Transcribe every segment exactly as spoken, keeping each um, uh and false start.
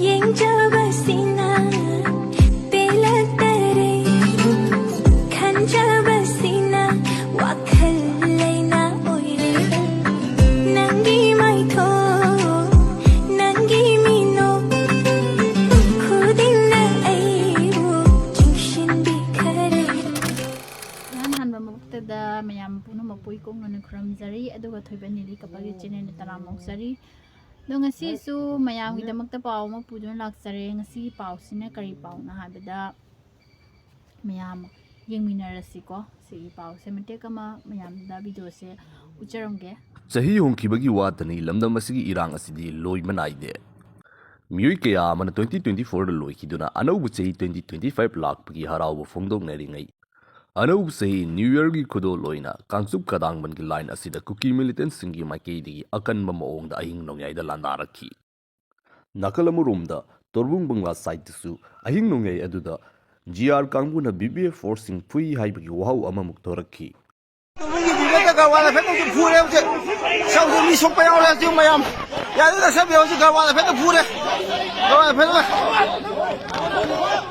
ꯌꯦꯡꯖꯕꯁꯤꯅ ꯄꯦꯜꯂꯛꯇꯔꯦ, ꯈꯟꯖꯕꯁꯤꯅ ꯋꯥꯈꯜ ꯂꯩꯅꯥ ꯑꯣꯏꯔꯦ꯫ ꯅꯪꯒꯤ ꯃꯥꯏꯊꯣꯡ, ꯅꯪꯒꯤ ꯃꯤꯅꯣꯛ ꯈꯨꯗꯤꯡꯅ ꯑꯩꯕꯨ ꯆꯤꯡꯁꯤꯟꯕꯤꯈꯔꯦ꯫ ꯏꯍꯥꯟ ꯍꯥꯟꯕ ꯃꯛꯇꯗ ꯃꯌꯥꯝ ꯄꯨꯝꯅꯃꯛꯄꯨ ꯏꯀꯣꯛꯅꯅ ꯈꯨꯔꯨꯝꯖꯔꯤ, ꯑꯗꯨꯒ ꯊꯣꯏꯕ ꯅꯤꯂꯤ ꯀꯄꯜꯒꯤ ꯆꯦꯅꯦꯜꯗ ꯇꯔꯥꯝꯅ ꯑꯣꯛꯆꯔꯤ꯫ ꯑꯗꯣ ꯉꯁꯤꯁꯨ ꯃꯌꯥꯝꯒꯤꯗꯃꯛꯇ ꯄꯥꯎ ꯑꯃ ꯄꯨꯗꯨꯅ ꯂꯥꯛꯆꯔꯦ꯫ ꯉꯁꯤꯒꯤ ꯄꯥꯎꯁꯤꯅ ꯀꯔꯤ ꯄꯥꯎꯅꯣ ꯍꯥꯏꯕꯗ, ꯃꯌꯥꯝ ꯌꯦꯡꯃꯤꯟꯅꯔꯁꯤꯀꯣ꯫ ꯁꯤꯒꯤ ꯄꯥꯎꯁꯦ ꯃꯇꯦꯛ ꯑꯃ ꯃꯌꯥꯝꯗ ꯚꯤꯗꯤꯑꯣꯁꯦ ꯎꯠꯆꯔꯝꯒꯦ꯫ ꯆꯍꯤ ꯍꯣꯡꯈꯤꯕꯒꯤ ꯋꯥꯇꯅꯤ, ꯂꯝꯗꯝ ꯑꯁꯤꯒꯤ ꯏꯔꯥꯡ ꯑꯁꯤꯗꯤ ꯂꯣꯏꯕ ꯅꯥꯏꯗꯦ꯫ ꯃꯤꯑꯣꯏ ꯀꯌꯥ ꯑꯃꯅ twenty twenty-fourꯗ ꯂꯣꯏꯈꯤꯗꯨꯅ ꯑꯅꯧꯕ ꯆꯍꯤ twenty twenty-five ꯂꯥꯛꯄꯒꯤ ꯍꯔꯥꯎꯕ ꯐꯣꯡꯗꯣꯛꯅꯔꯤꯉꯩ, ꯑꯅꯧꯕ ꯆꯍꯤ New Yearꯒꯤ ꯈꯨꯗꯣꯜ ꯑꯣꯏꯅ ꯀꯥꯡꯆꯨꯞ ꯀꯗꯥꯡꯕꯟꯒꯤ line ꯑꯁꯤꯗ ꯀꯨꯀꯤ militantꯁꯤꯡꯒꯤ ꯃꯥꯏꯀꯩꯗꯒꯤ ꯑꯀꯟꯕ ꯃꯑꯣꯡꯗ ꯑꯍꯤꯡ ꯅꯣꯡꯌꯥꯏꯗ ꯂꯥꯟꯗꯥꯔꯛꯈꯤ꯫ ꯅꯥꯀꯜ ꯑꯃꯔꯣꯝꯗ ꯇꯣꯔꯕꯨꯡ ꯕꯪꯂꯥ sideꯇꯁꯨ ꯑꯍꯤꯡ ꯅꯣꯡꯌꯥꯏ ꯑꯗꯨꯗ GR ꯀꯥꯡꯕꯨꯅ BPF forceꯁꯤꯡ ꯐꯨꯏ ꯍꯥꯏꯕꯒꯤ ꯋꯥꯍꯧ ꯑꯃꯃꯨꯛ ꯊꯣꯔꯛꯈꯤ꯫ ꯇꯣꯔꯕꯨꯡꯒꯤ ꯕꯤꯕꯦꯛꯇ ꯒꯔꯋꯥ ꯂꯥꯏꯐꯦꯠꯅꯁꯨ ꯐꯨꯔꯦ ꯍꯧꯖꯤꯛ꯫ ꯁꯤ ꯍꯧꯖꯤꯛ ꯃꯤ ꯁꯣꯛꯄ ꯌꯥꯎꯔꯦ ꯍꯧꯖꯤꯛ ꯃꯌꯥꯝ꯫ ꯌꯥꯗꯦ, ꯇꯁꯦꯝꯕꯤ ꯍꯧꯖꯤꯛ ꯒꯔꯋꯥ ꯂꯥꯏꯐꯦꯠꯅ ꯐꯨꯔꯦ꯫ ꯒꯔꯋꯥ ꯂꯥꯏꯐꯦꯠꯅ꯫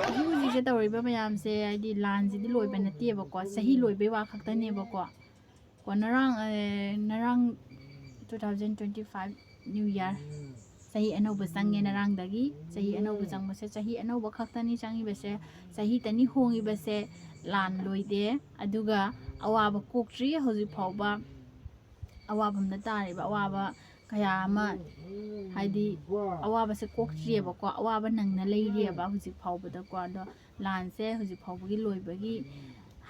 ꯍꯧꯖꯤꯛ ꯍꯧꯖꯤꯛꯁꯦ ꯇꯧꯔꯤꯕ ꯃꯌꯥꯝꯁꯦ, ꯍꯥꯏꯗꯤ ꯂꯥꯟꯁꯤꯗꯤ ꯂꯣꯏꯕ ꯅꯠꯇꯦꯕꯀꯣ, ꯆꯍꯤ ꯂꯣꯏꯕꯩ ꯋꯥ ꯈꯛꯇꯅꯦꯕꯀꯣ꯫ ꯀꯣ ꯅꯔꯥꯡ, ꯑꯦ, ꯅꯔꯥꯡ two thousand twenty five New Year꯫ ꯆꯍꯤ ꯑꯅꯧꯕ ꯆꯪꯉꯦ ꯅꯔꯥꯡꯗꯒꯤ꯫ ꯆꯍꯤ ꯑꯅꯧꯕ ꯆꯪꯕꯁꯦ, ꯆꯍꯤ ꯑꯅꯧꯕ ꯈꯛꯇꯅꯤ ꯆꯪꯉꯤꯕꯁꯦ, ꯆꯍꯤ ꯇꯅꯤ ꯍꯣꯡꯉꯤꯕꯁꯦ꯫ ꯂꯥꯟ ꯂꯣꯏꯗꯦ, ꯑꯗꯨꯒ ꯑꯋꯥꯕ ꯀꯣꯛꯇ꯭ꯔꯤ ꯍꯧꯖꯤꯛ ꯐꯥꯎꯕ꯫ ꯑꯋꯥꯕ ꯑꯃꯗ ꯇꯥꯔꯤꯕ ꯑꯋꯥꯕ ꯀꯌꯥ ꯑꯃ, ꯍꯥꯏꯗꯤ ꯑꯋꯥꯕꯁꯦ ꯀꯣꯛꯇ꯭ꯔꯤꯑꯕꯀꯣ, ꯑꯋꯥꯕ ꯅꯪꯅ ꯂꯩꯔꯤꯑꯕ ꯍꯧꯖꯤꯛ ꯐꯥꯎꯕꯗꯀꯣ꯫ ꯑꯗꯣ ꯂꯥꯟꯁꯦ ꯍꯧꯖꯤꯛ ꯐꯥꯎꯕꯒꯤ ꯂꯣꯏꯕꯒꯤ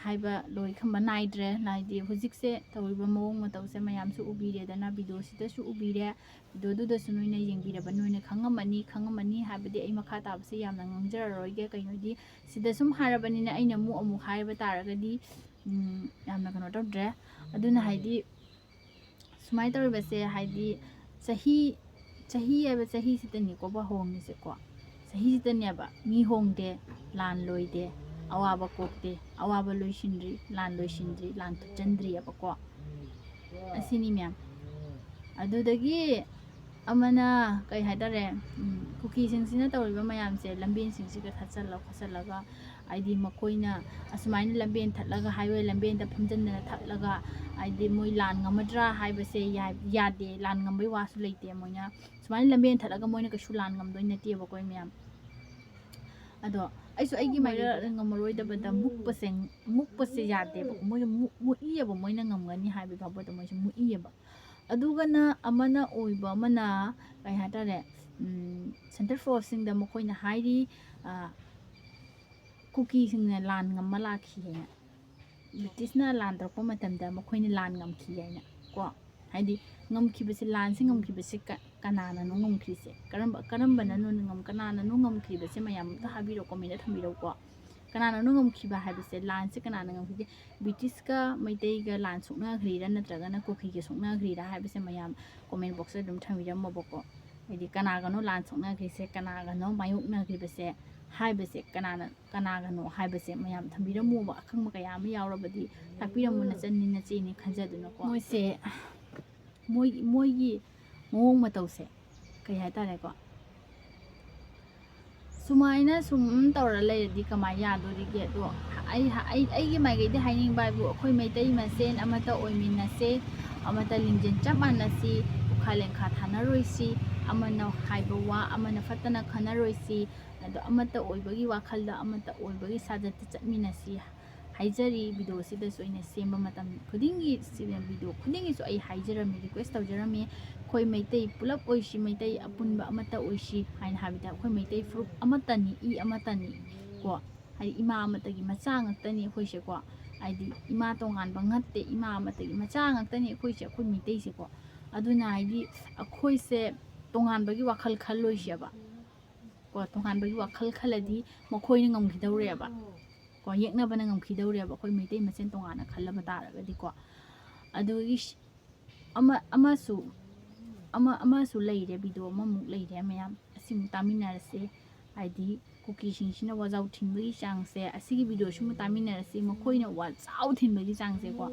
ꯍꯥꯏꯕ ꯂꯣꯏ ꯈꯝꯕ ꯅꯥꯏꯗ꯭ꯔꯦ꯫ ꯍꯥꯏꯗꯤ ꯍꯧꯖꯤꯛꯁꯦ ꯇꯧꯔꯤꯕ ꯃꯑꯣꯡ ꯃꯇꯧꯁꯦ ꯃꯌꯥꯝꯁꯨ ꯎꯕꯤꯔꯦꯗꯅ, ꯚꯤꯗꯤꯑꯣꯁꯤꯗꯁꯨ ꯎꯕꯤꯔꯦ꯫ ꯚꯤꯗꯤꯑꯣꯗꯨꯗꯁꯨ ꯅꯣꯏꯅ ꯌꯦꯡꯕꯤꯔꯕ, ꯅꯣꯏꯅ ꯈꯪꯉꯝꯃꯅꯤ, ꯈꯪꯉꯝꯃꯅꯤ ꯍꯥꯏꯕꯗꯤ ꯑꯩ ꯃꯈꯥ ꯇꯥꯕꯁꯦ ꯌꯥꯝꯅ ꯉꯥꯡꯖꯔꯔꯣꯏꯒꯦ꯫ ꯀꯩꯅꯣꯗꯤ ꯁꯤꯗ ꯁꯨꯝ ꯍꯥꯏꯔꯕꯅꯤꯅ ꯑꯩꯅ ꯑꯃꯨꯛ ꯑꯃꯨꯛ ꯍꯥꯏꯕ ꯇꯥꯔꯒꯗꯤ, ꯎꯝ, ꯌꯥꯝꯅ ꯀꯩꯅꯣ ꯇꯧꯗ꯭ꯔꯦ꯫ ꯑꯗꯨꯅ ꯍꯥꯏꯗꯤ ꯁꯨꯃꯥꯏꯅ ꯇꯧꯔꯤꯕꯁꯦ, ꯍꯥꯏꯗꯤ ꯆꯍꯤ, ꯆꯍꯤ ꯍꯥꯏꯕ ꯆꯍꯤꯁꯤꯗꯅꯤꯀꯣ ꯕ ꯍꯣꯡꯉꯤꯁꯦꯀꯣ꯫ ꯆꯍꯤꯁꯤꯗꯅꯦꯕ ꯃꯤ ꯍꯣꯡꯗꯦ, ꯂꯥꯟ ꯂꯣꯏꯗꯦ, ꯑꯋꯥꯕ ꯀꯣꯛꯇꯦ, ꯑꯋꯥꯕ ꯂꯣꯏꯁꯤꯟꯗ꯭ꯔꯤ, ꯂꯥꯟ ꯂꯣꯏꯁꯤꯟꯗ꯭ꯔꯤ, ꯂꯥꯟ ꯊꯨꯞꯆꯟꯗ꯭ꯔꯤꯑꯕꯀꯣ꯫ ꯑꯁꯤꯅꯤ ꯃꯌꯥꯝ꯫ ꯑꯗꯨꯗꯒꯤ ꯑꯃꯅ ꯀꯩ ꯍꯥꯏꯇꯥꯔꯦ, ꯎꯝ, ꯀꯨꯀꯤꯁꯤꯡꯁꯤꯅ ꯇꯧꯔꯤꯕ ꯃꯌꯥꯝꯁꯦ ꯂꯝꯕꯦꯟꯁꯤꯡꯁꯤꯒ ꯊꯠꯆꯜꯂ ꯈꯣꯠꯆꯜꯂꯒ, ꯍꯥꯏꯗꯤ ꯃꯈꯣꯏꯅ ꯑꯁꯨꯃꯥꯏꯅ ꯂꯝꯕꯦꯟ ꯊꯠꯂꯒ, ꯍꯥꯏꯋꯦ ꯂꯝꯕꯦꯟꯗ ꯐꯝꯖꯟꯗꯅ ꯊꯠꯂꯒ, ꯍꯥꯏꯗꯤ ꯃꯣꯏ ꯂꯥꯟ ꯉꯝꯃꯗ꯭ꯔꯥ ꯍꯥꯏꯕꯁꯦ ꯌꯥ-, ꯌꯥꯗꯦ, ꯂꯥꯟ ꯉꯝꯕꯩ ꯋꯥꯁꯨ ꯂꯩꯇꯦ꯫ ꯃꯣꯏꯅ ꯁꯨꯃꯥꯏꯅ ꯂꯝꯕꯦꯟ ꯊꯠꯂꯒ ꯃꯣꯏꯅ ꯀꯩꯁꯨ ꯂꯥꯟ ꯉꯝꯗꯣꯏ ꯅꯠꯇꯦꯕꯀꯣ ꯃꯌꯥꯝ꯫ ꯑꯗꯣ ꯑꯩꯁꯨ ꯑꯩꯒꯤ ꯃꯥꯏꯔ ꯉꯝꯃꯔꯣꯏꯗꯕꯗ ꯃꯨꯛꯄꯁꯦ, ꯃꯨꯛꯄꯁꯦ ꯌꯥꯗꯦꯕ꯫ ꯃꯣꯏꯁꯨ ꯃꯨꯛ-, ꯃꯨꯛꯏꯌꯦꯕ, ꯃꯣꯏꯅ ꯉꯝꯒꯅꯤ ꯍꯥꯏꯕꯒꯤ ꯐꯥꯎꯕꯗ ꯃꯣꯏꯁꯨ ꯃꯨꯛꯏꯌꯦꯕ꯫ ꯑꯗꯨꯒꯅ ꯑꯃꯅ ꯑꯣꯏꯕ ꯑꯃꯅ, ꯀꯩ ꯍꯥꯏꯇꯥꯔꯦ, ꯎꯝ, ꯁꯦꯟꯇꯔ ꯐꯣꯔꯁꯁꯤꯡꯗ ꯃꯈꯣꯏꯅ ꯍꯥꯏꯔꯤ, ꯑ, ꯀꯨꯀꯤꯁꯤꯡꯅ ꯂꯥꯟ ꯉꯝꯃ ꯂꯥꯛꯈꯤ ꯍꯥꯏꯅ꯫ ꯕ꯭ꯔꯤꯇꯤꯁꯅ ꯂꯥꯟ ꯇꯧꯔꯛꯄ ꯃꯇꯝꯗ ꯃꯈꯣꯏꯅ ꯂꯥꯟ ꯉꯝꯈꯤ ꯍꯥꯏꯅ ꯀꯣ꯫ ꯍꯥꯏꯗꯤ ꯉꯝꯈꯤꯕꯁꯦ, ꯂꯥꯟꯁꯦ ꯉꯝꯈꯤꯕꯁꯦ ꯀ-, ꯀꯅꯥꯅꯅꯣ ꯉꯝꯈ꯭ꯔꯤꯁꯦ? ꯀꯔꯝꯕ, ꯀꯔꯝꯕꯅꯅꯣ ꯉꯝ-, ꯀꯅꯥꯅꯅꯣ ꯉꯝꯈ꯭ꯔꯤꯕꯁꯦ ꯃꯌꯥꯝ ꯑꯝꯇ ꯍꯥꯏꯕꯤꯔꯛꯑꯣ, ꯀꯣꯃꯦꯟꯗ ꯊꯝꯕꯤꯔꯛꯎꯀꯣ꯫ ꯀꯅꯥꯅꯅꯣ ꯉꯝꯈꯤꯕ ꯍꯥꯏꯕꯁꯦ, ꯂꯥꯟꯁꯦ ꯀꯅꯥꯅ ꯉꯝꯈꯤꯒꯦ? ꯕ꯭ꯔꯤꯇꯤꯁꯀ ꯃꯩꯇꯩꯒ ꯂꯥꯟ ꯁꯣꯛꯅꯈ꯭ꯔꯤꯔꯥ ꯅꯠꯇ꯭ꯔꯒꯅ ꯀꯨꯀꯤꯒ ꯁꯣꯛꯅꯈ꯭ꯔꯤꯔꯥ ꯍꯥꯏꯕꯁꯦ ꯃꯌꯥꯝ ꯀꯣꯃꯦꯟ ꯕꯣꯛꯁꯇ ꯑꯗꯨꯝ ꯊꯝꯕꯤꯔꯝꯃꯣꯕꯀꯣ꯫ ꯍꯥꯏꯗꯤ ꯀꯅꯥꯒꯅꯣ ꯂꯥꯟ ꯁꯣꯛꯅꯈ꯭ꯔꯤꯁꯦ, ꯀꯅꯥꯒꯅꯣ ꯃꯥꯌꯣꯛꯅꯈ꯭ꯔꯤꯕꯁꯦ ꯍꯥꯏꯕꯁꯦ, ꯀꯅꯥꯅ, ꯀꯅꯥꯒꯅꯣ ꯍꯥꯏꯕꯁꯦ ꯃꯌꯥꯝ ꯊꯝꯕꯤꯔꯝꯃꯣꯕ꯫ ꯑꯈꯪꯕ ꯀꯌꯥ ꯑꯃ ꯌꯥꯎꯔꯕꯗꯤ ꯇꯥꯛꯄꯤꯔꯝꯃꯣ, ꯅꯆꯟꯅꯤ ꯅꯆꯦꯅꯤ ꯈꯟꯖꯗꯨꯅꯀꯣ꯫ ꯃꯣꯏꯁꯦ, ꯃꯣꯏ, ꯃꯣꯏꯒꯤ ꯃꯑꯣꯡ ꯃꯇꯧꯁꯦ ꯀꯩ ꯍꯥꯏꯇꯥꯔꯦꯀꯣ, ꯁꯨꯃꯥꯏꯅ ꯁꯨꯝ ꯇꯧꯔ ꯂꯩꯔꯗꯤ ꯀꯃꯥꯏꯅ ꯌꯥꯗꯣꯔꯤꯒꯦ? ꯑꯗꯣ ꯑꯩ, ꯑꯩ, ꯑꯩꯒꯤ ꯃꯥꯏꯀꯩꯗꯤ ꯍꯥꯏꯅꯤꯡꯕ ꯍꯥꯏꯕꯨ, ꯑꯩꯈꯣꯏ ꯃꯩꯇꯩ ꯃꯁꯦꯟ ꯑꯃꯠꯇ ꯑꯣꯏꯃꯤꯟꯅꯁꯦ, ꯑꯃꯠꯇ ꯂꯤꯡꯖꯦꯜ ꯆꯞ ꯃꯥꯟꯅꯁꯤ, ꯎꯈꯥ ꯂꯦꯡꯈꯥ ꯊꯥꯅꯔꯣꯏꯁꯤ, ꯑꯃꯅ ꯍꯥꯏꯕ ꯋꯥ ꯑꯃꯅ ꯐꯠꯇꯅ ꯈꯟꯅꯔꯣꯏꯁꯤ, ꯑꯗꯣ ꯑꯃꯠꯇ ꯑꯣꯏꯕꯒꯤ ꯋꯥꯈꯜꯗ, ꯑꯃꯠꯇ ꯑꯣꯏꯕꯒꯤ ꯁꯥꯖꯠꯇ ꯆꯠꯃꯤꯟꯅꯁꯤ ꯍꯥꯏꯖꯔꯤ꯫ ꯚꯤꯗꯤꯑꯣꯁꯤꯗꯁꯨ ꯑꯩꯅ ꯁꯦꯝꯕ ꯃꯇꯝ ꯈꯨꯗꯤꯡꯒꯤ, ꯁꯤ ꯚꯤꯗꯤꯑꯣ ꯈꯨꯗꯤꯡꯒꯤꯁꯨ ꯑꯩ ꯍꯥꯏꯖꯔꯝꯃꯤ, ꯔꯤꯀ꯭ꯋꯦꯁ ꯇꯧꯖꯔꯝꯃꯤ, ꯑꯩꯈꯣꯏ ꯃꯩꯇꯩ ꯄꯨꯂꯞ ꯑꯣꯏꯁꯤ, ꯃꯩꯇꯩ ꯑꯄꯨꯟꯕ ꯑꯃꯠꯇ ꯑꯣꯏꯁꯤ ꯍꯥꯏꯅ ꯍꯥꯏꯕꯗ, ꯑꯩꯈꯣꯏ ꯃꯩꯇꯩ ꯐꯨꯔꯨꯞ ꯑꯃꯠꯇꯅꯤ, ꯏ ꯑꯃꯠꯇꯅꯤ ꯀꯣ꯫ ꯍꯥꯏꯗꯤ ꯏꯃꯥ ꯑꯃꯠꯇꯒꯤ ꯃꯆꯥ ꯉꯥꯛꯇꯅꯤ ꯑꯩꯈꯣꯏꯁꯦꯀꯣ꯫ ꯍꯥꯏꯗꯤ ꯏꯃꯥ ꯇꯣꯉꯥꯟꯕ ꯅꯠꯇꯦ, ꯏꯃꯥ ꯑꯃꯠꯇꯒꯤ ꯃꯆꯥ ꯉꯥꯛꯇꯅꯤ ꯑꯩꯈꯣꯏꯁꯦ, ꯑꯩꯈꯣꯏ ꯃꯩꯇꯩꯁꯦꯀꯣ꯫ ꯑꯗꯨꯅ ꯍꯥꯏꯗꯤ ꯑꯩꯈꯣꯏꯁꯦ ꯇꯣꯉꯥꯟꯕꯒꯤ ꯋꯥꯈꯜ ꯈꯜꯂꯣꯏꯁꯦꯕ ꯀꯣ꯫ ꯇꯣꯉꯥꯟꯕꯒꯤ ꯋꯥꯈꯜ ꯈꯜꯂꯗꯤ ꯃꯈꯣꯏꯅ ꯉꯝꯈꯤꯗꯧꯔꯦꯕ ꯀꯣ, ꯌꯦꯛꯅꯕꯅ ꯉꯝꯈꯤꯗꯧꯔꯦꯕ, ꯑꯩꯈꯣꯏ ꯃꯩꯇꯩ ꯃꯁꯦꯟ ꯇꯣꯉꯥꯟꯅ ꯈꯜꯂꯕ ꯇꯥꯔꯒꯗꯤꯀꯣ꯫ ꯑꯗꯨꯒꯤ ꯁꯤ-, ꯑꯃ, ꯑꯃꯁꯨ, ꯑꯃ, ꯑꯃꯁꯨ ꯂꯩꯔꯦ, ꯚꯤꯗꯤꯑꯣ ꯑꯃꯃꯨꯛ ꯂꯩꯔꯦ ꯃꯌꯥꯝ, ꯑꯁꯤꯃꯨꯛ ꯇꯥꯃꯤꯟꯅꯔꯁꯦ꯫ ꯍꯥꯏꯗꯤ ꯀꯨꯀꯤꯁꯤꯡꯁꯤꯅ ꯋꯥꯖꯥꯎ ꯊꯤꯟꯕꯒꯤ ꯆꯥꯡꯁꯦ, ꯑꯁꯤꯒꯤ ꯚꯤꯗꯤꯑꯣꯁꯤꯃ ꯇꯥꯃꯤꯟꯅꯔꯁꯤ꯫ ꯃꯈꯣꯏꯅ ꯋꯥꯖꯥꯎ ꯊꯤꯟꯕꯒꯤ ꯆꯥꯡꯁꯦꯀꯣ,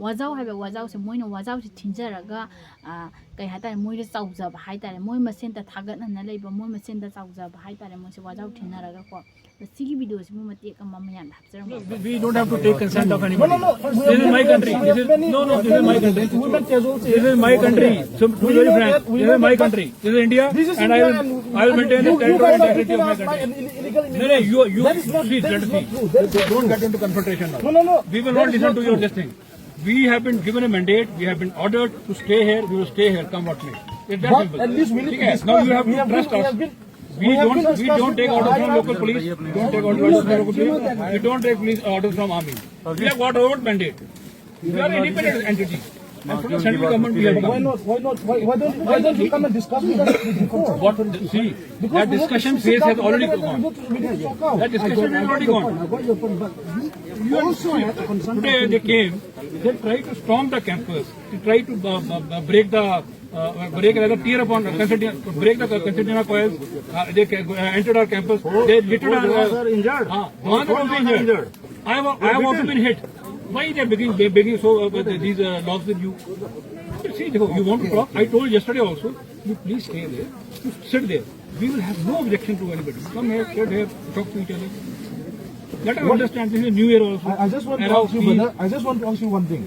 ꯋꯥꯖꯥꯎ ꯍꯥꯏꯕ ꯋꯥꯖꯥꯎꯁꯦ ꯃꯣꯏꯅ ꯋꯥꯖꯥꯎꯁꯦ ꯊꯤꯟꯖꯔꯒ, ꯑ, ꯀꯩ ꯍꯥꯏꯇꯥꯔꯦ, ꯃꯣꯏꯗ ꯆꯥꯎꯖꯕ ꯍꯥꯏꯇꯥꯔꯦ, ꯃꯣꯏ ꯃꯁꯦꯟꯇ ꯊꯥꯒꯠꯅꯅ ꯂꯩꯕ, ꯃꯣꯏ ꯃꯁꯦꯟꯇ ꯆꯥꯎꯖꯕ ꯍꯥꯏꯇꯥꯔꯦ, ꯃꯣꯏꯁꯦ ꯋꯥꯖꯥꯎ ꯊꯤꯟꯅꯔꯒꯀꯣ꯫ ꯑꯗ ꯁꯤꯒꯤ ꯚꯤꯗꯤꯑꯣꯁꯤꯕꯨ ꯃꯇꯦꯛ ꯑꯃ ꯃꯌꯥꯝꯗ ꯍꯥꯞꯆꯔꯝꯒꯦ꯫ We don't have to take consent of anybody. No, no, no. This is my country. This is, no, no, this is my country. This is my country. So, to be very frank, this is my country. This is India, and I will, I will maintain the territorial integrity of my country. No, no, you, you, see, let us see. Don't get into confrontation now. No, no, no. We will not listen to your this thing. We have been given a mandate, we have been ordered to stay here, we will stay here, come what may. It's that But simple. at least we need to Okay, now discuss. You have We to have trust been, we us. have been, We we have don't, been we don't discussing. Take orders I from have local police, don't take orders from local police, we don't take police orders from army. We have got our own mandate. We are an independent entity. And from the central government we have Why come. Not? Why not? Why, why don't? Why don't you come and discuss with us before? What, see, that discussion phase has already gone. That discussion has already gone. I got your point. But you also have to consult. Today they came, they tried to storm the campus, they tried to uh, uh, uh, break the uh, break rather tear upon uh, concertina, break the concertina coils. Uh, they ca- uh, entered our campus. They littered our. Uh, Are injured. Uh, the ones who are injured. I have, I have also been hit. Why they are begging, they are begging so uh, with these uh, laws with you? See, you want to talk? I told yesterday also. You please stay there. You sit there. We will have no objection to anybody. Come here, sit here, talk to each other. Let us understand this is a new year also. I, I just want to Allow ask you, peace. Brother. I just want to ask you one thing.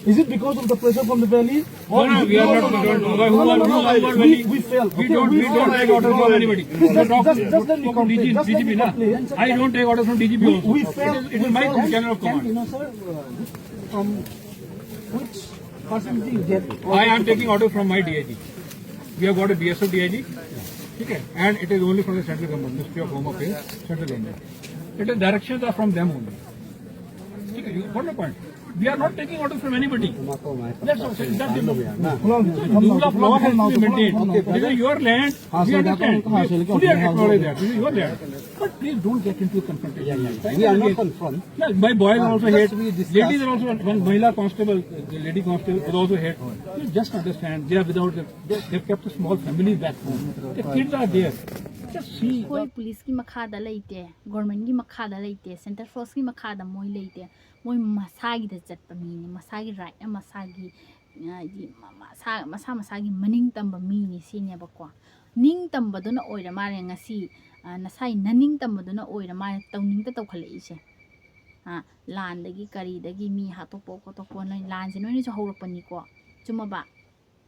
Is it because of the pressure from the valley? No, no, we are not concerned. Who are, who are, who are We, we failed. We don't, we don't take orders from anybody. Please just, just, just let me complete. Just let me D G P, na. complete. I don't take orders from D G P also. We failed. It is my channel of command. You know, sir, uh, from which person do you get? I am taking orders from my D I G. We have got a B S F D I G. Okay, and it is only from the central government, Ministry of Home Affairs, central government. It is directions are from them only. Okay, you got the point. We are not taking orders from anybody. That's all. That's it. So the rule of law has to be maintained. This is your land. We understand. We fully acknowledge that. This is your land. But please don't get into confrontation. We are not confront. Yeah, my boys are also hit. Just we discuss. Ladies are also, one Mahila constable, the lady constable was also hit. You just understand, they are without, the, they, they've kept a small family back home. The kids are there. ꯑꯩꯈꯣꯏ ꯄꯨꯂꯤꯁꯀꯤ ꯃꯈꯥꯗ ꯂꯩꯇꯦ, ꯒꯣꯔꯃꯦꯟꯒꯤ ꯃꯈꯥꯗ ꯂꯩꯇꯦ, central ꯐꯣꯔꯁꯀꯤ ꯃꯈꯥꯗ ꯃꯣꯏ ꯂꯩꯇꯦ꯫ ꯃꯣꯏ ꯃꯁꯥꯒꯤꯗ ꯆꯠꯄ ꯃꯤꯅꯤ, ꯃꯁꯥꯒꯤ ꯔꯥꯏꯠꯅ ꯃꯁꯥꯒꯤ, ꯍꯥꯏꯗꯤ ꯃ-, ꯃꯁꯥ, ꯃꯁꯥ ꯃꯁꯥꯒꯤ ꯃꯅꯤꯡ ꯇꯝꯕ ꯃꯤꯅꯤ ꯁꯤꯅꯦꯕꯀꯣ꯫ ꯅꯤꯡ ꯇꯝꯕꯗꯨꯅ ꯑꯣꯏꯔ ꯃꯥꯜꯂꯦ ꯉꯁꯤ, ꯑ, ꯅꯁꯥꯏ ꯅꯅꯤꯡ ꯇꯝꯕꯗꯨꯅ ꯑꯣꯏꯔ ꯃꯥꯜꯂꯦ ꯇꯧꯅꯤꯡꯗ ꯇꯧꯈꯠꯂꯛꯏꯁꯦ꯫ ꯑ, ꯂꯥꯟꯗꯒꯤ ꯀꯔꯤꯗꯒꯤ ꯃꯤ ꯍꯥꯠꯇꯣꯛꯄ ꯈꯣꯠꯇꯣꯛꯄ ꯅꯣꯏ ꯂꯥꯟꯁꯦ ꯅꯣꯏꯅꯁꯨ ꯍꯧꯔꯛꯄꯅꯤꯀꯣ, ꯆꯨꯝꯃꯕ?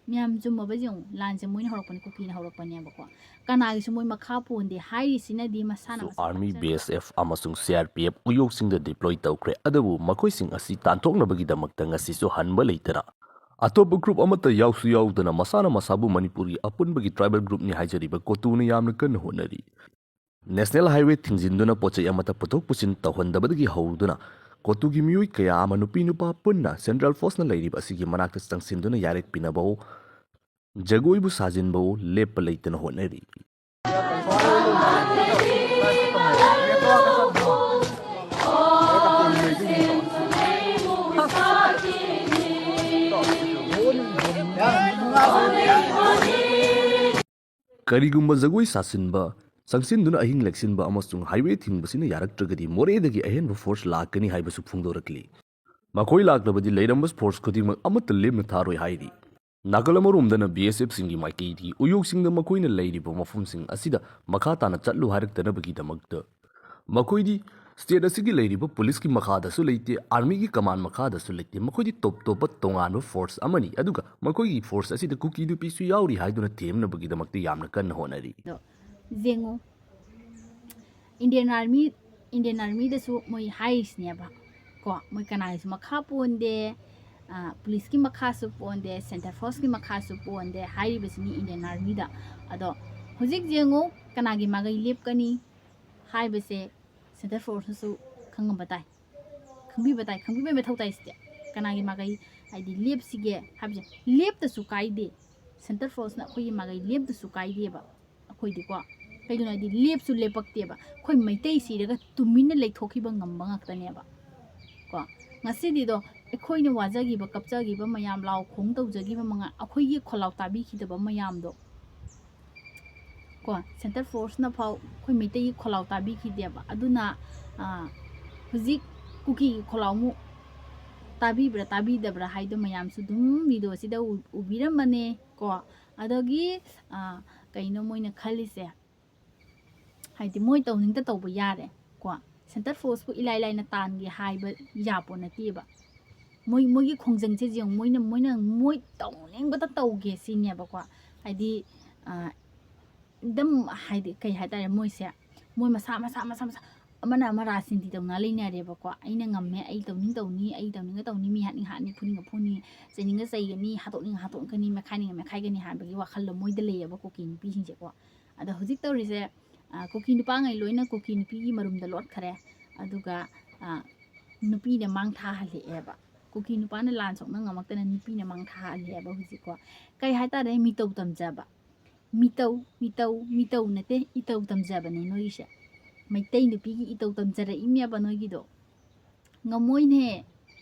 ꯃꯌꯥꯝ ꯆꯨꯝꯃꯕ ꯌꯦꯡꯉꯨ, ꯂꯥꯟꯁꯦ ꯃꯣꯏꯅ ꯍꯧꯔꯛꯄꯅꯤ, ꯀꯨꯀꯤꯅ ꯍꯧꯔꯛꯄꯅꯦꯕꯀꯣ꯫ ꯀꯅꯥꯒꯤꯁꯨ ꯃꯣꯏ ꯃꯈꯥ ꯄꯣꯟꯗꯦ ꯍꯥꯏꯔꯤꯁꯤꯅꯗꯤ ꯃꯁꯥꯅ ꯃꯁꯥ ꯑꯥꯔꯃꯤ, ꯈꯪꯖꯅ ꯕꯤ ꯑꯦꯁ ꯑꯦꯐ ꯑꯃꯁꯨꯡ ꯁꯤ ꯑꯥꯔ ꯄꯤ ꯑꯦꯐ ꯎꯌꯣꯛꯁꯤꯡꯗ ꯗꯤꯄ꯭ꯂꯣꯏ ꯇꯧꯈ꯭ꯔꯦ, ꯑꯗꯨꯕꯨ ꯃꯈꯣꯏꯁꯤꯡ ꯑꯁꯤ ꯇꯥꯟꯊꯣꯛꯅꯕꯒꯤꯗꯃꯛꯇ ꯉꯁꯤꯁꯨ ꯍꯟꯕ ꯂꯩꯇꯅ ꯑꯇꯣꯞꯄ ꯒ꯭ꯔꯨꯞ ꯑꯃꯠꯇ ꯌꯥꯎꯁꯨ ꯌꯥꯎꯗꯅ ꯃꯁꯥꯅ ꯃꯁꯥꯕꯨ ꯃꯅꯤꯄꯨꯔꯒꯤ ꯑꯄꯨꯟꯕꯒꯤ ꯇ꯭ꯔꯥꯏꯕꯦꯜ ꯒ꯭ꯔꯨꯞꯅꯤ ꯍꯥꯏꯖꯔꯤꯕ ꯀꯣꯇꯨꯅ ꯌꯥꯝꯅ ꯀꯟꯅ ꯍꯣꯠꯅꯔꯤ꯫ ꯅꯦꯁꯅꯦꯜ ꯍꯥꯏꯋꯦ ꯊꯤꯡꯖꯤꯟꯗꯨꯅ ꯄꯣꯠ ꯆꯩ ꯑꯃꯠꯇ ꯄꯨꯊꯣꯛ ꯄꯨꯁꯤꯟ ꯇꯧꯍꯟꯗꯕꯗꯒꯤ ꯍꯧꯗꯨꯅ ꯀꯣꯇꯨꯒꯤ ꯃꯤꯑꯣꯏ ꯀꯌꯥ ꯑꯃ ꯅꯨꯄꯤ ꯅꯨꯄꯥ ꯄꯨꯟꯅ ꯁꯦꯟꯇ꯭ꯔꯦꯜ ꯐꯣꯔꯁꯅ ꯂꯩꯔꯤꯕ ꯑꯁꯤꯒꯤ ꯃꯅꯥꯛꯇ ꯆꯪꯁꯤꯟꯗꯨꯅ ꯌꯥꯔꯦꯛ ꯄꯤꯅꯕꯋꯣ, ꯖꯒꯣꯏꯕꯨ ꯁꯥꯖꯤꯟꯕꯋꯣ ꯂꯦꯞꯄ ꯂꯩꯇꯅ ꯍꯣꯠꯅꯔꯤ꯫ ꯀꯔꯤꯒꯨꯝꯕ ꯖꯒꯣꯏ ꯁꯥꯁꯤꯟꯕ, ꯆꯪꯁꯤꯟꯗꯨꯅ ꯑꯍꯤꯡ ꯂꯦꯛꯁꯤꯟꯕ ꯑꯃꯁꯨꯡ ꯍꯥꯏꯋꯦ ꯊꯤꯡꯕꯁꯤꯅ ꯌꯥꯔꯛꯇ꯭ꯔꯒꯗꯤ ꯃꯣꯔꯦꯗꯒꯤ ꯑꯍꯦꯟꯕ ꯐꯣꯔꯁ ꯂꯥꯛꯀꯅꯤ ꯍꯥꯏꯕꯁꯨ ꯐꯣꯡꯗꯣꯔꯛꯂꯤ꯫ ꯃꯈꯣꯏ ꯂꯥꯛꯂꯕꯗꯤ ꯂꯩꯔꯝꯕ ꯐꯣꯔꯁ ꯈꯨꯗꯤꯡꯃꯛ ꯑꯃꯠꯇ ꯂꯦꯝꯅ ꯊꯥꯔꯣꯏ ꯍꯥꯏꯔꯤ꯫ ꯅꯥꯀꯜ ꯑꯃꯔꯣꯝꯗꯅ ꯕꯤ ꯑꯦꯁ ꯑꯦꯐꯁꯤꯡꯒꯤ ꯃꯥꯏꯀꯩꯗꯒꯤ ꯎꯌꯣꯛꯁꯤꯡꯗ ꯃꯈꯣꯏꯅ ꯂꯩꯔꯤꯕ ꯃꯐꯝꯁꯤꯡ ꯑꯁꯤꯗ ꯃꯈꯥ ꯇꯥꯅ ꯆꯠꯂꯨ ꯍꯥꯏꯔꯛꯇꯅꯕꯒꯤꯗꯃꯛꯇ ꯃꯈꯣꯏꯗꯤ ꯁ꯭ꯇꯦꯠ ꯑꯁꯤꯒꯤ ꯂꯩꯔꯤꯕ ꯄꯨꯂꯤꯁꯀꯤ ꯃꯈꯥꯗꯁꯨ ꯂꯩꯇꯦ, ꯑꯥꯔꯃꯤꯒꯤ ꯀꯃꯥꯟ ꯃꯈꯥꯗꯁꯨ ꯂꯩꯇꯦ꯫ ꯃꯈꯣꯏꯗꯤ ꯇꯣꯞ ꯇꯣꯞꯄ ꯇꯣꯉꯥꯟꯕ ꯐꯣꯔꯁ ꯑꯃꯅꯤ, ꯑꯗꯨꯒ ꯃꯈꯣꯏꯒꯤ ꯐꯣꯔꯁ ꯑꯁꯤꯗ ꯀꯨꯀꯤ ꯅꯨꯄꯤꯁꯨ ꯌꯥꯎꯔꯤ ꯍꯥꯏꯗꯨꯅ ꯊꯦꯝꯅꯕꯒꯤꯗꯃꯛꯇ ꯌꯥꯝꯅ ꯀꯟꯅ ꯍꯣꯠꯅꯔꯤ꯫ ꯑꯗꯣ ꯌꯦꯡꯉꯨ, ꯏꯟꯗꯤꯌꯟ ꯑꯥꯔꯃꯤ, ꯏꯟꯗꯤꯌꯟ ꯑꯥꯔꯃꯤꯗꯁꯨ ꯃꯣꯏ ꯍꯥꯏꯔꯤꯁꯤꯅꯦꯕ ꯀꯣ, ꯃꯣꯏ ꯀꯅꯥꯒꯤꯁꯨ ꯃꯈꯥ ꯄꯣꯟꯗꯦ, ꯑ, ꯄꯨꯂꯤꯁꯀꯤ ꯃꯈꯥꯁꯨ ꯄꯣꯟꯗꯦ, ꯁꯦꯟꯇ꯭ꯔꯦꯜ ꯐꯣꯔꯁꯀꯤ ꯃꯈꯥꯁꯨ ꯄꯣꯟꯗꯦ ꯍꯥꯏꯔꯤꯕꯁꯤꯅꯤ ꯏꯟꯗꯤꯌꯟ ꯑꯥꯔꯃꯤꯗ꯫ ꯑꯗꯣ ꯍꯧꯖꯤꯛ ꯌꯦꯡꯉꯨ, ꯀꯅꯥꯒꯤ ꯃꯥꯒꯩ ꯂꯦꯞꯀꯅꯤ ꯍꯥꯏꯕꯁꯦ ꯁꯦꯟꯇ꯭ꯔꯦꯜ ꯐꯣꯔꯁꯅꯁꯨ ꯈꯪꯉꯝꯕ ꯇꯥꯏ, ꯈꯪꯕꯤꯕ ꯇꯥꯏ, ꯈꯪꯕꯤꯕꯩ ꯃꯊꯧ ꯇꯥꯏ꯫ ꯁꯤꯗꯤ ꯀꯅꯥꯒꯤ ꯃꯥꯒꯩ, ꯍꯥꯏꯗꯤ ꯂꯦꯞꯁꯤꯒꯦ ꯍꯥꯏꯕꯁꯦ, ꯂꯦꯞꯇꯁꯨ ꯀꯥꯏꯗꯦ꯫ ꯁꯦꯟꯇ꯭ꯔꯦꯜ ꯐꯣꯔꯁꯅ ꯑꯩꯈꯣꯏꯒꯤ ꯃꯥꯒꯩ ꯂꯦꯞꯇꯁꯨ ꯀꯥꯏꯗꯦꯕ꯫ ꯑꯩꯈꯣꯏꯗꯤꯀꯣ, ꯀꯩꯒꯤꯅꯣ ꯍꯥꯏꯗꯤ ꯂꯦꯞꯁꯨ ꯂꯦꯞꯄꯛꯇꯦꯕ꯫ ꯑꯩꯈꯣꯏ ꯃꯩꯇꯩ ꯁꯤꯔꯒ ꯇꯨꯃꯤꯟꯅ ꯂꯩꯊꯣꯛꯈꯤꯕ ꯉꯝꯕ ꯉꯥꯛꯇꯅꯦꯕ ꯀꯣ꯫ ꯉꯁꯤꯗꯤꯗꯣ ꯑꯩꯈꯣꯏꯅ ꯋꯥꯖꯈꯤꯕ, ꯀꯞꯆꯈꯤꯕ ꯃꯌꯥꯝ, ꯂꯥꯎ ꯈꯣꯡ ꯇꯧꯖꯈꯤꯕ ꯃꯉꯥ, ꯑꯩꯈꯣꯏꯒꯤ ꯈꯣꯜꯂꯥꯎ ꯇꯥꯕꯤꯈꯤꯗꯕ ꯃꯌꯥꯝꯗꯣ, ꯀꯣ, ꯁꯦꯟꯇꯔ ꯐꯣꯔꯁꯅ ꯐꯥꯎ ꯑꯩꯈꯣꯏ ꯃꯩꯇꯩꯒꯤ ꯈꯣꯜꯂꯥꯎ ꯇꯥꯕꯤꯈꯤꯗꯦꯕ꯫ ꯑꯗꯨꯅ, ꯑ, ꯍꯧꯖꯤꯛ ꯀꯨꯀꯤꯒꯤ ꯈꯣꯜꯂꯥꯎ ꯑꯃꯨꯛ ꯇꯥꯕꯤꯕ꯭ꯔꯥ ꯇꯥꯕꯤꯗꯕ꯭ꯔꯥ ꯍꯥꯏꯗꯣ ꯃꯌꯥꯝꯁꯨ ꯑꯗꯨꯝ videoꯁꯤꯗ ꯎ-, ꯎꯕꯤꯔꯝꯃꯅꯤ ꯀꯣ꯫ ꯑꯗꯒꯤ, ꯑ, ꯀꯩꯅꯣ ꯃꯣꯏꯅ ꯈꯜꯂꯤꯁꯦ, ꯍꯥꯏꯗꯤ ꯃꯣꯏ ꯇꯧꯅꯤꯡꯇ ꯇꯧꯕ ꯌꯥꯔꯦ ꯀꯣ꯫ ꯁꯦꯟꯇꯔ ꯐꯣꯔꯁꯄꯨ ꯏꯂꯥꯏ ꯂꯥꯏꯅ ꯇꯥꯟꯒꯦ ꯍꯥꯏꯕ ꯌꯥꯄꯣ ꯅꯠꯇꯦꯕ꯫ ꯃꯣꯏ, ꯃꯣꯏꯒꯤ ꯈꯣꯡꯖꯪꯁꯦ ꯌꯦꯡꯉꯨ, ꯃꯣꯏꯅ, ꯃꯣꯏꯅ ꯃꯣꯏ ꯇꯧꯅꯤꯡꯕꯇ ꯇꯧꯒꯦ ꯁꯤꯅꯦꯕꯀꯣ꯫ ꯍꯥꯏꯗꯤ, ꯑ, ꯑꯗꯨꯝ ꯍꯥꯏꯗꯤ ꯀꯩ ꯍꯥꯏꯇꯥꯔꯦ, ꯃꯣꯏꯁꯦ, ꯃꯣꯏ ꯃꯁꯥ, ꯃꯁꯥ, ꯃꯁꯥ, ꯃꯁꯥ, ꯑꯃꯅ ꯑꯃ ꯔꯥꯖꯅꯤꯇꯤ ꯇꯧꯅ ꯂꯩꯅꯔꯦꯕꯀꯣ꯫ "ꯑꯩꯅ ꯉꯝꯃꯦ, ꯑꯩ ꯇꯧꯅꯤꯡ ꯇꯧꯅꯤ, ꯑꯩ ꯇꯧꯅꯤꯡꯉ ꯇꯧꯅꯤ, ꯃꯤ ꯍꯥꯠꯅꯤꯡ ꯍꯥꯠꯅꯤ, ꯐꯨꯅꯤꯡꯉ ꯐꯨꯅꯤ, ꯆꯩꯅꯤꯡꯉ ꯆꯩꯒꯅꯤ, ꯍꯥꯠꯇꯣꯛꯅꯤꯡꯉ ꯍꯥꯠꯇꯣꯛꯀꯅꯤ, ꯃꯦꯠꯈꯥꯏꯅꯤꯡꯉ ꯃꯦꯠꯈꯥꯏꯒꯅꯤ" ꯍꯥꯏꯕꯒꯤ ꯋꯥꯈꯜꯗꯣ ꯃꯣꯏꯗ ꯂꯩꯌꯦꯕ ꯀꯨꯀꯤ ꯅꯨꯄꯤꯁꯤꯡꯁꯦꯀꯣ꯫ ꯑꯗꯣ ꯍꯧꯖꯤꯛ ꯇꯧꯔꯤꯁꯦ, ꯑ, ꯀꯨꯀꯤ ꯅꯨꯄꯥꯉꯩ ꯂꯣꯏꯅ ꯀꯨꯀꯤ ꯅꯨꯄꯤꯒꯤ ꯃꯔꯨꯝꯗ ꯂꯣꯠꯈꯔꯦ꯫ ꯑꯗꯨꯒ, ꯑ, ꯅꯨꯄꯤꯅ ꯃꯥꯡ ꯊꯥꯍꯜꯂꯛꯑꯦꯕ꯫ ꯀꯨꯀꯤ ꯅꯨꯄꯥꯅ ꯂꯥꯟ ꯁꯣꯛꯅ ꯉꯝꯃꯛꯇꯅ ꯅꯨꯄꯤꯅ ꯃꯥꯡ ꯊꯥꯍꯜꯂꯛꯑꯦꯕ ꯍꯧꯖꯤꯛꯀꯣ꯫ ꯀꯩ ꯍꯥꯏꯇꯥꯔꯦ, ꯃꯤꯇꯧ ꯇꯝꯖꯕ꯫ ꯃꯤꯇꯧ, ꯃꯤꯇꯧ, ꯃꯤꯇꯧ ꯅꯠꯇꯦ, ꯏꯇꯧ ꯇꯝꯖꯕꯅꯦ ꯅꯣꯏꯒꯤꯁꯦ꯫ ꯃꯩꯇꯩ ꯅꯨꯄꯤꯒꯤ ꯏꯇꯧ ꯇꯝꯖꯔꯛꯏꯅꯦꯕ ꯅꯣꯏꯒꯤꯗꯣ꯫ ꯉꯝꯃꯣꯏꯅꯦ꯫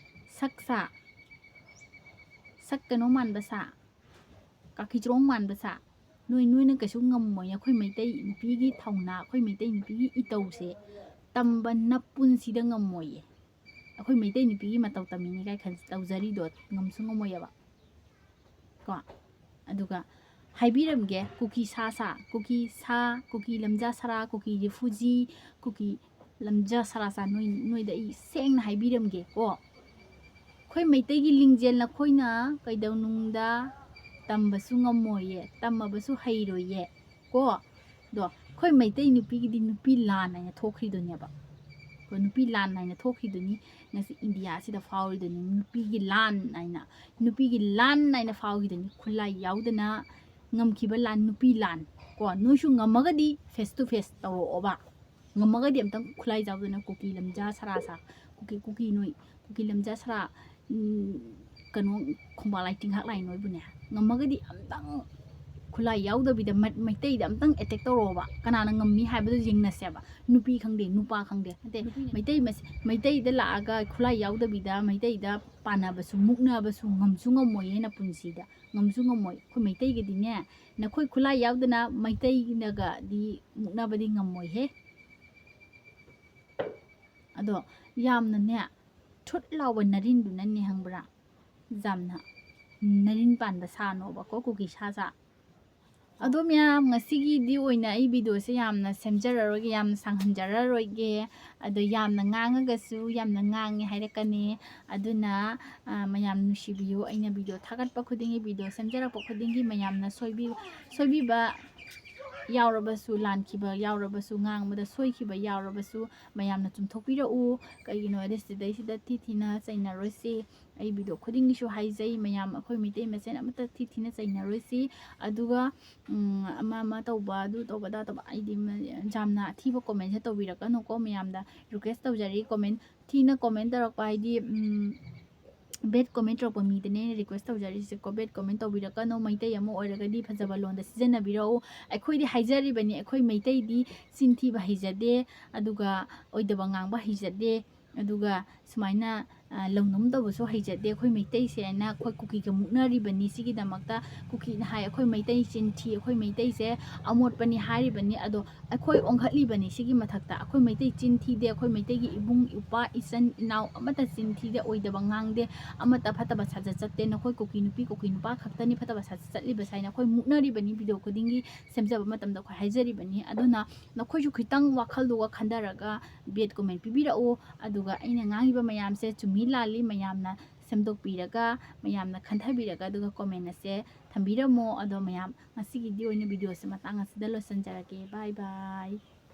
ꯁꯛꯁꯥ, ꯁꯛ ꯀꯩꯅꯣ ꯃꯥꯟꯕ ꯁꯥ, ꯀꯥꯈꯤꯆ꯭ꯔꯣꯡ ꯃꯥꯟꯕ ꯁꯥ꯫ ꯅꯣꯏ, ꯅꯣꯏꯅ ꯀꯩꯁꯨ ꯉꯝꯃꯣꯏ꯫ ꯑꯩꯈꯣꯏ ꯃꯩꯇꯩ ꯅꯨꯄꯤꯒꯤ ꯊꯧꯅꯥ, ꯑꯩꯈꯣꯏ ꯃꯩꯇꯩ ꯅꯨꯄꯤꯒꯤ ꯏꯇꯧꯁꯦ ꯇꯝꯕ ꯅꯄꯨꯟꯁꯤꯗ ꯉꯝꯃꯣꯏꯌꯦ꯫ ꯑꯩꯈꯣꯏ ꯃꯩꯇꯩ ꯅꯨꯄꯤꯒꯤ ꯃꯇꯧ ꯇꯝꯃꯤꯅꯤ ꯀꯥꯏ ꯈꯟ-, ꯇꯧꯖꯔꯤꯗꯣ ꯉꯝꯁꯨ ꯉꯝꯃꯣꯏꯌꯦꯕ꯫ ꯀꯣ? ꯑꯗꯨꯒ ꯍꯥꯏꯕꯤꯔꯝꯒꯦ, ꯀꯨꯀꯤ ꯁꯥ ꯁꯥ, ꯀꯨꯀꯤ ꯁꯥ, ꯀꯨꯀꯤ ꯂꯝꯖꯥ ꯁꯔꯥ, ꯀꯨꯀꯤ ꯔꯤꯐꯨꯖꯤ, ꯀꯨꯀꯤ ꯂꯝꯖꯥ ꯁꯔꯥ ꯁꯥ, ꯅꯣꯏ, ꯅꯣꯏꯗ ꯑꯩ ꯁꯦꯡꯅ ꯍꯥꯏꯕꯤꯔꯝꯒꯦ ꯀꯣ꯫ ꯑꯩꯈꯣꯏ ꯃꯩꯇꯩꯒꯤ ꯂꯤꯡꯖꯦꯜ ꯅꯈꯣꯏꯅ ꯀꯩꯗꯧꯅꯨꯡꯗ ꯇꯝꯕꯁꯨ ꯉꯝꯃꯣꯏꯌꯦ, ꯇꯝꯃꯕꯁꯨ ꯍꯩꯔꯣꯏꯌꯦ ꯀꯣ꯫ ꯑꯗꯣ ꯑꯩꯈꯣꯏ ꯃꯩꯇꯩ ꯅꯨꯄꯤꯒꯤꯗꯤ ꯅꯨꯄꯤ ꯂꯥꯟ ꯍꯥꯏꯅ ꯊꯣꯛꯈ꯭ꯔꯤꯗꯨꯅꯦꯕ꯫ ꯑꯩꯈꯣꯏ ꯅꯨꯄꯤ ꯂꯥꯟ ꯍꯥꯏꯅ ꯊꯣꯛꯈꯤꯗꯨꯅꯤ, ꯉꯁꯤ ꯏꯟꯗꯤꯌꯥꯁꯤꯗ ꯐꯥꯎꯔꯤꯗꯨꯅꯤ ꯅꯨꯄꯤꯒꯤ ꯂꯥꯟ ꯍꯥꯏꯅ꯫ ꯅꯨꯄꯤꯒꯤ ꯂꯥꯟ ꯍꯥꯏꯅ ꯐꯥꯎꯈꯤꯗꯨꯅꯤ, ꯈꯨꯠꯂꯥꯏ ꯌꯥꯎꯗꯅ ꯉꯝꯈꯤꯕ ꯂꯥꯟ, ꯅꯨꯄꯤ ꯂꯥꯟ ꯀꯣ꯫ ꯅꯣꯏꯁꯨ ꯉꯝꯃꯒꯗꯤ face to face ꯇꯧꯔꯛꯑꯣꯕ꯫ ꯉꯝꯃꯒꯗꯤ ꯑꯝꯇꯪ ꯈꯨꯠꯂꯥꯏ ꯌꯥꯎꯗꯅ ꯀꯨꯀꯤ ꯂꯝꯖꯥ ꯁꯔꯥ ꯁꯥ, ꯀꯨꯀꯤ, ꯀꯨꯀꯤ ꯅꯣꯏ, ꯀꯨꯀꯤ ꯂꯝꯖꯥ ꯁꯔꯥ, ꯎꯝ, ꯀꯩꯅꯣ, ꯈꯣꯡꯕꯥꯜ ꯂꯥꯏ ꯇꯤꯡꯍꯥꯛ ꯂꯥꯏ ꯅꯣꯏꯕꯨꯅꯦ, ꯉꯝꯃꯒꯗꯤ ꯑꯝꯇꯪ ꯈꯨꯠꯂꯥꯏ ꯌꯥꯎꯗꯕꯤꯗ ꯃ-, ꯃꯩꯇꯩꯗ ꯑꯝꯇꯪ attack ꯇꯧꯔꯛꯑꯣꯕ, ꯀꯅꯥꯅ ꯉꯝꯃꯤ ꯍꯥꯏꯕꯗꯣ ꯌꯦꯡꯅꯁꯦꯕ꯫ ꯅꯨꯄꯤ ꯈꯪꯗꯦ, ꯅꯨꯄꯥ ꯈꯪꯗꯦ, ꯅꯠꯇꯦ, ꯅꯨꯄꯤꯅ ꯃꯩꯇꯩ ꯃꯁꯦ-, ꯃꯩꯇꯩꯗ ꯂꯥꯛꯑꯒ ꯈꯨꯠꯂꯥꯏ ꯌꯥꯎꯗꯕꯤꯗ ꯃꯩꯇꯩꯗ ꯄꯥꯟꯅꯕꯁꯨ, ꯃꯨꯛꯅꯕꯁꯨ ꯉꯝꯁꯨ ꯉꯝꯃꯣꯏꯌꯦ ꯅꯄꯨꯟꯁꯤꯗ꯫ ꯉꯝꯁꯨ ꯉꯝꯃꯣꯏ꯫ ꯑꯩꯈꯣꯏ ꯃꯩꯇꯩꯒꯤꯗꯤꯅꯦ, ꯅꯈꯣꯏ ꯈꯨꯠꯂꯥꯏ ꯌꯥꯎꯗꯅ ꯃꯩꯇꯩꯅꯒꯗꯤ ꯃꯨꯛꯅꯕꯗꯤ ꯉꯝꯃꯣꯏꯍꯦ꯫ ꯑꯗꯣ ꯌꯥꯝꯅꯅꯦ, ꯊꯨꯠ ꯂꯥꯎꯕ ꯅꯔꯤꯟꯗꯨꯅꯅꯦ, ꯈꯪꯕ꯭ꯔꯥ? ꯌꯥꯝꯅ ꯅꯔꯤꯟ ꯄꯥꯟꯕ ꯁꯥꯅꯣꯕꯀꯣ, ꯀꯨꯀꯤ ꯁꯥ ꯁꯥ꯫ ꯑꯗꯣ ꯃꯌꯥꯝ, ꯉꯁꯤꯒꯤꯗꯤ ꯑꯣꯏꯅ ꯑꯩ videoꯁꯦ ꯌꯥꯝꯅ ꯁꯦꯝꯖꯔꯔꯣꯏꯒꯦ, ꯌꯥꯝꯅ ꯁꯥꯡꯍꯟꯖꯔꯔꯣꯏꯒꯦ꯫ ꯑꯗꯣ ꯌꯥꯝꯅ ꯉꯥꯡꯉꯒꯁꯨ ꯌꯥꯝꯅ ꯉꯥꯡꯉꯦ ꯍꯥꯏꯔꯛꯀꯅꯤ꯫ ꯑꯗꯨꯅ, ꯑ, ꯃꯌꯥꯝ ꯅꯨꯡꯁꯤꯕꯤꯌꯨ꯫ ꯑꯩꯅ video ꯊꯥꯒꯠꯄ ꯈꯨꯗꯤꯡꯒꯤ, video ꯁꯦꯝꯖꯔꯛꯄ ꯈꯨꯗꯤꯡꯒꯤ ꯃꯌꯥꯝꯅ ꯁꯣꯏꯕꯤ-, ꯁꯣꯏꯕꯤꯕ ꯌꯥꯎꯔꯕꯁꯨ, ꯂꯥꯟꯈꯤꯕ ꯌꯥꯎꯔꯕꯁꯨ, ꯉꯥꯡꯕꯗ ꯁꯣꯏꯈꯤꯕ ꯌꯥꯎꯔꯕꯁꯨ ꯃꯌꯥꯝꯅ ꯆꯨꯝꯊꯣꯛꯄꯤꯔꯛꯎ꯫ ꯀꯩꯒꯤꯅꯣ ꯍꯥꯏꯗꯤ ꯁꯤꯗꯩꯁꯤꯗ ꯊꯤ ꯊꯤꯅ ꯆꯩꯅꯔꯣꯏꯁꯤ꯫ ꯑꯩ video ꯈꯨꯗꯤꯡꯒꯤꯁꯨ ꯍꯥꯏꯖꯩ, ꯃꯌꯥꯝ ꯑꯩꯈꯣꯏ ꯃꯩꯇꯩ ꯃꯁꯦꯟ ꯑꯃꯠꯇ ꯊꯤ ꯊꯤꯅ ꯆꯩꯅꯔꯣꯏꯁꯤ꯫ ꯑꯗꯨꯒ, ꯎꯝ, ꯑꯃ ꯑꯃ ꯇꯧꯕ, ꯑꯗꯨ ꯇꯧꯕ, ꯑꯗꯥ ꯇꯧꯕ, ꯑꯩꯗꯤ ꯃ-, ꯌꯥꯝꯅ ꯑꯊꯤꯕ commentꯁꯦ ꯇꯧꯕꯤꯔꯛꯀꯅꯨꯀꯣ꯫ ꯃꯌꯥꯝꯗ request ꯇꯧꯖꯔꯤ, comment ꯊꯤꯅ comment ꯇꯧꯔꯛꯄ ꯍꯥꯏꯗꯤ, ꯎꯝ, bad comment ꯇꯧꯔꯛꯄ ꯃꯤꯗꯅꯦ ꯑꯩꯅ request ꯇꯧꯖꯔꯤꯁꯦꯀꯣ꯫ Bad comment ꯇꯧꯕꯤꯔꯛꯀꯅꯨ꯫ ꯃꯩꯇꯩ ꯑꯃ ꯑꯣꯏꯔꯒꯗꯤ ꯐꯖꯕ ꯂꯣꯟꯗ ꯁꯤꯖꯤꯟꯅꯕꯤꯔꯛꯎ꯫ ꯑꯩꯈꯣꯏꯗꯤ ꯍꯥꯏꯖꯔꯤꯕꯅꯤ, ꯑꯩꯈꯣꯏ ꯃꯩꯇꯩꯗꯤ ꯆꯤꯟ ꯊꯤꯕ ꯍꯩꯖꯗꯦ, ꯑꯗꯨꯒ ꯑꯣꯏꯗꯕ ꯉꯥꯡꯕ ꯍꯩꯖꯗꯦ, ꯑꯗꯨꯒ ꯁꯨꯃꯥꯏꯅ, ꯑ, ꯂꯧꯅꯨꯝ ꯇꯧꯕꯁꯨ ꯍꯩꯖꯗꯦ꯫ ꯑꯩꯈꯣꯏ ꯃꯩꯇꯩꯁꯦ ꯍꯥꯏꯅ ꯑꯩꯈꯣꯏ ꯀꯨꯀꯤꯒ ꯃꯨꯛꯅꯔꯤꯕꯅꯤ꯫ ꯁꯤꯒꯤꯗꯃꯛꯇ ꯀꯨꯀꯤꯅ ꯍꯥꯏ, "ꯑꯩꯈꯣꯏ ꯃꯩꯇꯩ ꯆꯤꯟ ꯊꯤ, ꯑꯩꯈꯣꯏ ꯃꯩꯇꯩꯁꯦ ꯑꯃꯣꯠꯄꯅꯤ" ꯍꯥꯏꯔꯤꯕꯅꯤ꯫ ꯑꯗꯣ ꯑꯩꯈꯣꯏ ꯑꯣꯟꯈꯠꯂꯤꯕꯅꯤ ꯁꯤꯒꯤ ꯃꯊꯛꯇ꯫ ꯑꯩꯈꯣꯏ ꯃꯩꯇꯩ ꯆꯤꯟ ꯊꯤꯗꯦ, ꯑꯩꯈꯣꯏ ꯃꯩꯇꯩꯒꯤ ꯏꯕꯨꯡ, ꯏꯄ꯭ꯋꯥ, ꯏꯆꯟ, ꯏꯅꯥꯎ ꯑꯃꯠꯇ ꯆꯤꯟ ꯊꯤꯗꯦ, ꯑꯣꯏꯗꯕ ꯉꯥꯡꯗꯦ, ꯑꯃꯠꯇ ꯐꯠꯇꯕ ꯁꯥꯖꯠ ꯆꯠꯇꯦ꯫ ꯅꯈꯣꯏ ꯀꯨꯀꯤ ꯅꯨꯄꯤ, ꯀꯨꯀꯤ ꯅꯨꯄꯥ ꯈꯛꯇꯅꯤ ꯐꯠꯇꯕ ꯁꯥꯖꯠ ꯆꯠꯂꯤꯕꯁꯦ ꯍꯥꯏꯅ ꯑꯩꯈꯣꯏ ꯃꯨꯛꯅꯔꯤꯕꯅꯤ꯫ Video ꯈꯨꯗꯤꯡꯒꯤ ꯁꯦꯝꯖꯕ ꯃꯇꯝꯗ ꯑꯩꯈꯣꯏ ꯍꯥꯏꯖꯔꯤꯕꯅꯤ꯫ ꯑꯗꯨꯅ ꯅꯈꯣꯏꯁꯨ ꯈꯤꯇꯪ ꯋꯥꯈꯜꯗꯨꯒ ꯈꯟꯊꯔꯒ bad comment ꯄꯤꯕꯤꯔꯛꯎ꯫ ꯑꯗꯨꯒ ꯑꯩꯅ ꯉꯥꯡꯉꯤꯕ ꯃꯌꯥꯝꯁꯦ ꯆꯨꯝꯃꯤ ꯂꯥꯜꯂꯤ ꯃꯌꯥꯝꯅ ꯁꯦꯝꯗꯣꯛꯄꯤꯔꯒ, ꯃꯌꯥꯝꯅ ꯈꯟꯊꯕꯤꯔꯒ, ꯑꯗꯨꯒ comment ꯑꯁꯦ ꯊꯝꯕꯤꯔꯝꯃꯣ꯫ ꯑꯗꯣ ꯃꯌꯥꯝ, ꯉꯁꯤꯒꯤꯗꯤ ꯑꯣꯏꯅ videoꯁꯦ ꯃꯇꯥꯡ ꯑꯁꯤꯗ ꯂꯣꯏꯁꯤꯟꯖꯔꯒꯦ꯫ Bye bye꯫